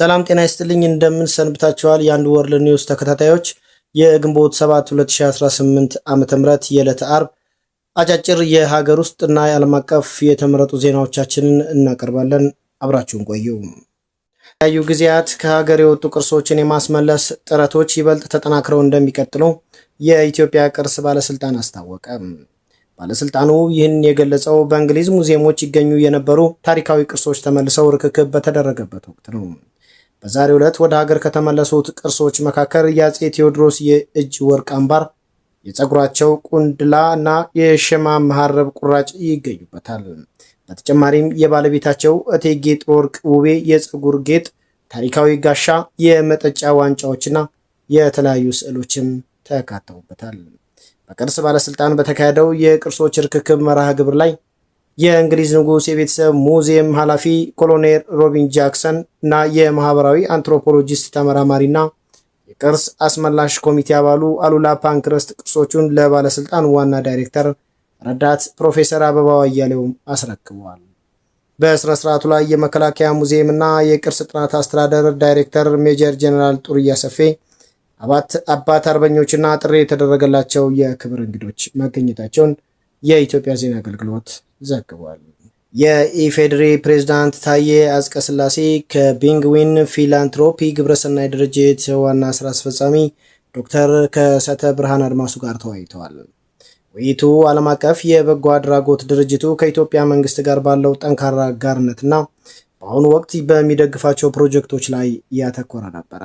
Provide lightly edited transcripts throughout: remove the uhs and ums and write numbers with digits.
ሰላም ጤና ይስጥልኝ፣ እንደምን ሰንብታችኋል? የአንድ ወርልድ ኒውስ ተከታታዮች የግንቦት 7 2018 ዓ.ም የዕለተ አርብ አጫጭር የሀገር ውስጥ እና የዓለም አቀፍ የተመረጡ ዜናዎቻችንን እናቀርባለን። አብራችሁን ቆዩ። የተለያዩ ጊዜያት ከሀገር የወጡ ቅርሶችን የማስመለስ ጥረቶች ይበልጥ ተጠናክረው እንደሚቀጥሉ የኢትዮጵያ ቅርስ ባለስልጣን አስታወቀ። ባለስልጣኑ ይህን የገለጸው በእንግሊዝ ሙዚየሞች ይገኙ የነበሩ ታሪካዊ ቅርሶች ተመልሰው ርክክብ በተደረገበት ወቅት ነው። በዛሬው ዕለት ወደ ሀገር ከተመለሱት ቅርሶች መካከል የአፄ ቴዎድሮስ የእጅ ወርቅ አምባር፣ የፀጉራቸው ቁንድላ እና የሸማ መሀረብ ቁራጭ ይገኙበታል። በተጨማሪም የባለቤታቸው እቴጌ ጥሩወርቅ ውቤ የፀጉር ጌጥ፣ ታሪካዊ ጋሻ፣ የመጠጫ ዋንጫዎችና የተለያዩ ስዕሎችም ተካተውበታል። በቅርስ ባለስልጣን በተካሄደው የቅርሶች ርክክብ መርሃ ግብር ላይ የእንግሊዝ ንጉሥ የቤተሰብ ሙዚየም ኃላፊ ኮሎኔል ሮቢን ጃክሰን እና የማህበራዊ አንትሮፖሎጂስት ተመራማሪና የቅርስ አስመላሽ ኮሚቴ አባሉ አሉላ ፓንክረስት ቅርሶቹን ለባለስልጣኑ ዋና ዳይሬክተር ረዳት ፕሮፌሰር አበባው አያሌው አስረክበዋል። በስነ ስርዓቱ ላይ የመከላከያ ሙዚየም እና የቅርስ ጥናት አስተዳደር ዳይሬክተር ሜጀር ጀነራል ጡርያ ሰፌ፣ አባት አርበኞችና ጥሪ የተደረገላቸው የክብር እንግዶች መገኘታቸውን የኢትዮጵያ ዜና አገልግሎት ዘግቧል። የኢፌዴሪ ፕሬዝዳንት ታዬ አጽቀሥላሴ ከፔንግዊን ፊላንትሮፒ ግብረሰናይ ድርጅት ዋና ስራ አስፈጻሚ ዶክተር ከሰተ ብርሃን አድማሱ ጋር ተወያይተዋል። ውይይቱ ዓለም አቀፍ የበጎ አድራጎት ድርጅቱ ከኢትዮጵያ መንግስት ጋር ባለው ጠንካራ አጋርነትና በአሁኑ ወቅት በሚደግፋቸው ፕሮጀክቶች ላይ ያተኮረ ነበረ።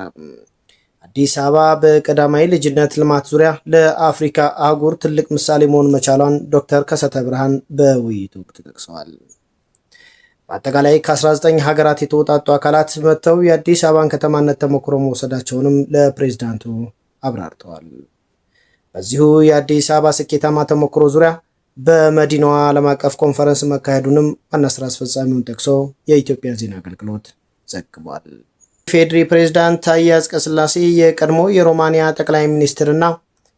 አዲስ አበባ በቀዳማዊ ልጅነት ልማት ዙሪያ ለአፍሪካ አህጉር ትልቅ ምሳሌ መሆን መቻሏን ዶክተር ከሰተ ብርሃን በውይይቱ ወቅት ጠቅሰዋል። በአጠቃላይ ከ19 ሀገራት የተውጣጡ አካላት መጥተው የአዲስ አበባን ከተማነት ተሞክሮ መውሰዳቸውንም ለፕሬዝዳንቱ አብራርተዋል። በዚሁ የአዲስ አበባ ስኬታማ ተሞክሮ ዙሪያ በመዲናዋ ዓለም አቀፍ ኮንፈረንስ መካሄዱንም ዋና ስራ አስፈጻሚውን ጠቅሶ የኢትዮጵያ ዜና አገልግሎት ዘግቧል። ኢፌዴሪ ፕሬዝዳንት ታዬ አጽቀሥላሴ የቀድሞ የሮማንያ ጠቅላይ ሚኒስትርና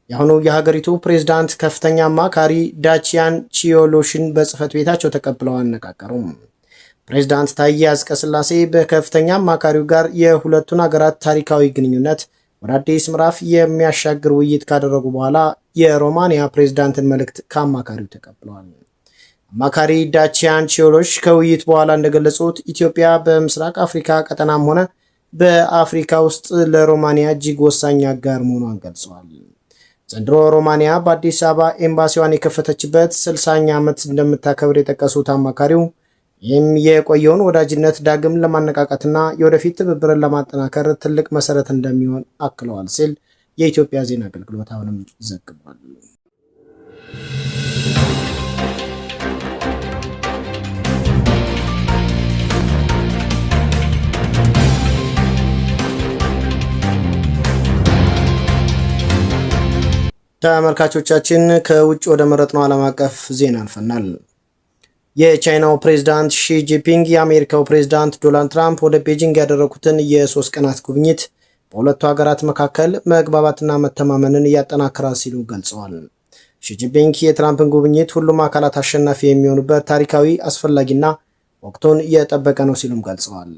የአሁኑ የሀገሪቱ ፕሬዝዳንት ከፍተኛ አማካሪ ዳቺያን ቺዮሎሽን በጽህፈት ቤታቸው ተቀብለው አነጋገሩ። ፕሬዝዳንት ታዬ አጽቀሥላሴ በከፍተኛ አማካሪው ጋር የሁለቱን ሀገራት ታሪካዊ ግንኙነት ወደ አዲስ ምዕራፍ የሚያሻግር ውይይት ካደረጉ በኋላ የሮማንያ ፕሬዝዳንትን መልእክት ከአማካሪው ተቀብለዋል። አማካሪ ዳቺያን ቺዮሎሽ ከውይይት በኋላ እንደገለጹት ኢትዮጵያ በምስራቅ አፍሪካ ቀጠናም ሆነ በአፍሪካ ውስጥ ለሮማንያ እጅግ ወሳኝ አጋር መሆኗን ገልጸዋል። ዘንድሮ ሮማንያ በአዲስ አበባ ኤምባሲዋን የከፈተችበት 60ኛ ዓመት እንደምታከብር የጠቀሱት አማካሪው ይህም የቆየውን ወዳጅነት ዳግም ለማነቃቃትና የወደፊት ትብብርን ለማጠናከር ትልቅ መሰረት እንደሚሆን አክለዋል ሲል የኢትዮጵያ ዜና አገልግሎት አሁንም ዘግቧል። ተመልካቾቻችን ከውጭ ወደ መረጥነው ዓለም አቀፍ ዜና አልፈናል። የቻይናው ፕሬዝዳንት ሺ ጂንፒንግ የአሜሪካው ፕሬዝዳንት ዶናልድ ትራምፕ ወደ ቤጂንግ ያደረጉትን የ3 ቀናት ጉብኝት በሁለቱ ሀገራት መካከል መግባባትና መተማመንን ያጠናክራል ሲሉ ገልጸዋል። ሺ ጂንፒንግ የትራምፕን ጉብኝት ሁሉም አካላት አሸናፊ የሚሆኑበት ታሪካዊ፣ አስፈላጊና ወቅቱን የጠበቀ ነው ሲሉም ገልጸዋል።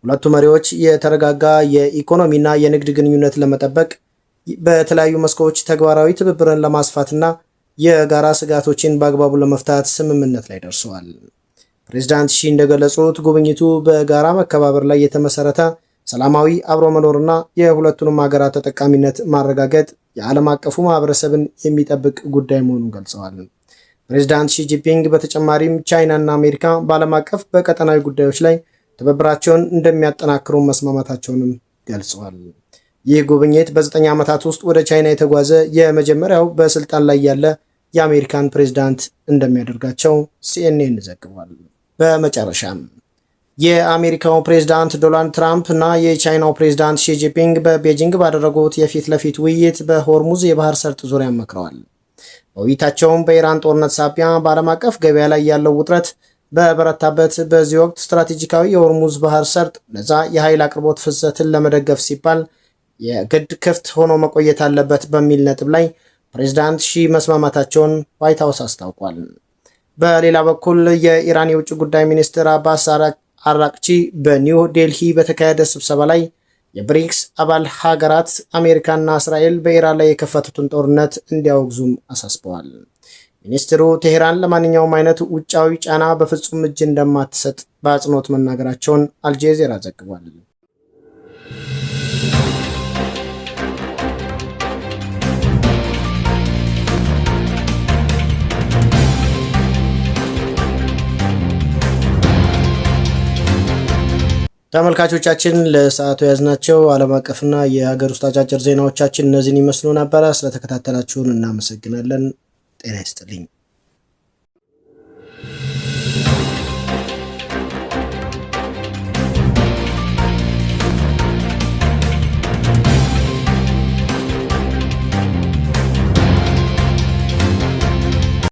ሁለቱ መሪዎች የተረጋጋ የኢኮኖሚና የንግድ ግንኙነት ለመጠበቅ በተለያዩ መስኮች ተግባራዊ ትብብርን ለማስፋትና የጋራ ስጋቶችን በአግባቡ ለመፍታት ስምምነት ላይ ደርሰዋል። ፕሬዚዳንት ሺ እንደገለጹት ጉብኝቱ በጋራ መከባበር ላይ የተመሰረተ ሰላማዊ አብሮ መኖርና የሁለቱንም ሀገራት ተጠቃሚነት ማረጋገጥ የዓለም አቀፉ ማህበረሰብን የሚጠብቅ ጉዳይ መሆኑን ገልጸዋል። ፕሬዚዳንት ሺ ጂንፒንግ በተጨማሪም ቻይናና አሜሪካ በዓለም አቀፍ በቀጠናዊ ጉዳዮች ላይ ትብብራቸውን እንደሚያጠናክሩ መስማማታቸውንም ገልጸዋል። ይህ ጉብኝት በ9 ዓመታት ውስጥ ወደ ቻይና የተጓዘ የመጀመሪያው በስልጣን ላይ ያለ የአሜሪካን ፕሬዝዳንት እንደሚያደርጋቸው ሲኤንኤን ዘግቧል። በመጨረሻም የአሜሪካው ፕሬዝዳንት ዶናልድ ትራምፕ እና የቻይናው ፕሬዝዳንት ሺ ጂንፒንግ በቤጂንግ ባደረጉት የፊት ለፊት ውይይት በሆርሙዝ የባህር ሰርጥ ዙሪያ መክረዋል። በውይይታቸውም በኢራን ጦርነት ሳቢያ በዓለም አቀፍ ገበያ ላይ ያለው ውጥረት በበረታበት በዚህ ወቅት ስትራቴጂካዊ የሆርሙዝ ባህር ሰርጥ ነፃ የኃይል አቅርቦት ፍሰትን ለመደገፍ ሲባል የግድ ክፍት ሆኖ መቆየት አለበት በሚል ነጥብ ላይ ፕሬዝዳንት ሺ መስማማታቸውን ዋይት ሀውስ አስታውቋል። በሌላ በኩል የኢራን የውጭ ጉዳይ ሚኒስትር አባስ አራቅቺ በኒው ዴልሂ በተካሄደ ስብሰባ ላይ የብሪክስ አባል ሀገራት አሜሪካና እስራኤል በኢራን ላይ የከፈቱትን ጦርነት እንዲያወግዙም አሳስበዋል። ሚኒስትሩ ቴሄራን ለማንኛውም አይነት ውጫዊ ጫና በፍጹም እጅ እንደማትሰጥ በአጽንኦት መናገራቸውን አልጄዚራ ዘግቧል። ተመልካቾቻችን፣ ለሰዓቱ የያዝናቸው ዓለም አቀፍና የሀገር ውስጥ አጫጭር ዜናዎቻችን እነዚህን ይመስሉ ነበረ። ስለተከታተላችሁን እናመሰግናለን። ጤና ይስጥልኝ።